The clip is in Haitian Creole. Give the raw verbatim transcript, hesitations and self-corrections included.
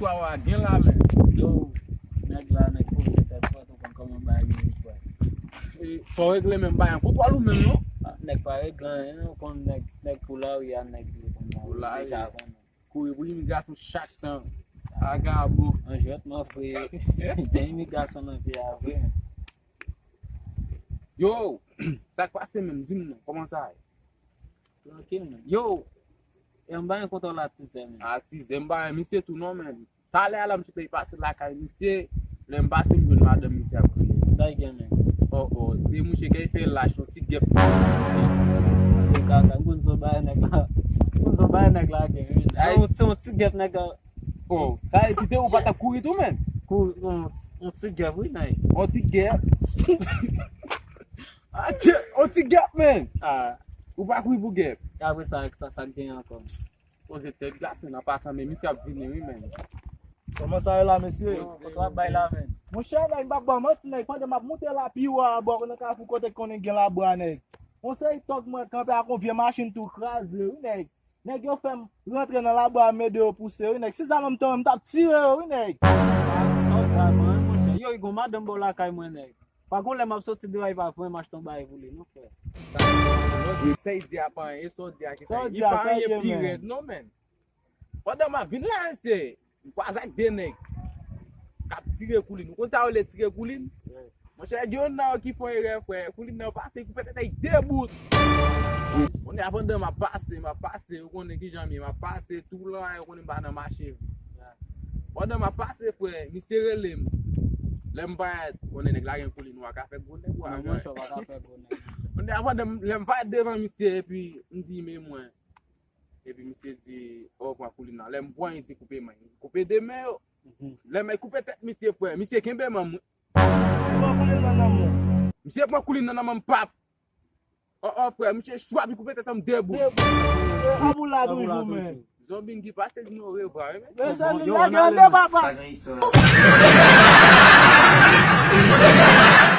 Wawa, gen la men. Yo, nèg la, nèg poze tèt fwèt, ou konn kòman bagay yo ye, frè. E, fò regle menm bagay an. Pou twal ou menm, non? Ah, nèg pa regle anyen, non, ou konn nèg, nèg pou lari a, nèg li konn Pou lari. Deja konnen. Kouri pou imigrasyon chak tan. Vagabon. An jwèt, mwen, frè. Gen imigrasyon nan peyi a, vre. Yo, sa k pase menm? Di m non, kòman sa ye? Trankil, men. Yo, e m pa gen kontwòl atizè, men. Atizè, m pa gen misye tou non, men. Talè a la, m sot pase lakay misye, lè m pase, m jwenn madanm misye ap kriye. Sa l gen, men? Oh, oh, se mouche ki fè lach, yon ti gèp. Yo, kaka, m konn son bagay nèg la. M konn son bagay nèg la gen, wi. Ay. Se yon, se yon ti gèp nèg la. Oh, sa e kite ou pa t ap kouri tou, men? Kou, yon, yon ti gèp, wi, nèg. Yon ti gèp. Adje, yon ti gèp, men. Ah. Ou pa kouri pou gèp. E apre sa, sa, sa k gen ankò? Poze tèt glase nan pasan, men misye ap vini, wi, men. Kòman sa ye la, mesye? Yo, kote w ap bay la, men? Monchè, nèg, m p ap ba w manti, nèg, pandan m ap moute la pi wo a bò nan kafou kote k konnen gen labwa, nèg. Yon seri tòg mwen kanpe ak yon vye machin tou kraze, wi, nèg. Nèg yo fè m rantre nan labwa a, m ede yo pouse, wi, nèg. Si zam an m te wè, m t ap tire yo, wi, nèg. Sa w di a, mwen, monchè. Yo, gon madanm bò lakay mwen, nèg. Pa gon lè m ap soti deyò, li pa voye m achte yon bagay pou li, non, frè. Sa, non, se sa l di a pa anyen, e sa w di a ki sa, li pa anyen pi rèd, non, men. Pandan m ap vin la, se, m kwaze ak de nèg k ap tire koulin. Ou konn sa yo rele tire koulin? Monchè, gen youn nan yo ki fè yon erè, frè. Koulin nan pase, koupe tèt li de bout. Kounye a, pandan m ap pase, m ap pase, ou konnen kijan m ye, m ap pase, tou lan, ou konnen m pa nan mache vit. Pandan m ap pase, frè, misye rele m. Lè m parèt, konnen nèg la gen koulin, ou pa ka fè gwo nèg, ou a. Konnen a, pandan m, lè m parèt devan misye, epi m di, men mwen. Epi misye di, o, pran koulin nan. Lè m pran, li di, koupe men. Koupe de men yo. Lè m koupe tèt misye, frè, misye kenbe men m. Misye pran koulin nan nan men m, pap. O, o, frè, misye chwap, li koupe tèt m de bout. Ap ou la toujou, men. Zonbi ki pase di nou orevwa, wi, men. Men se li lage an de papa.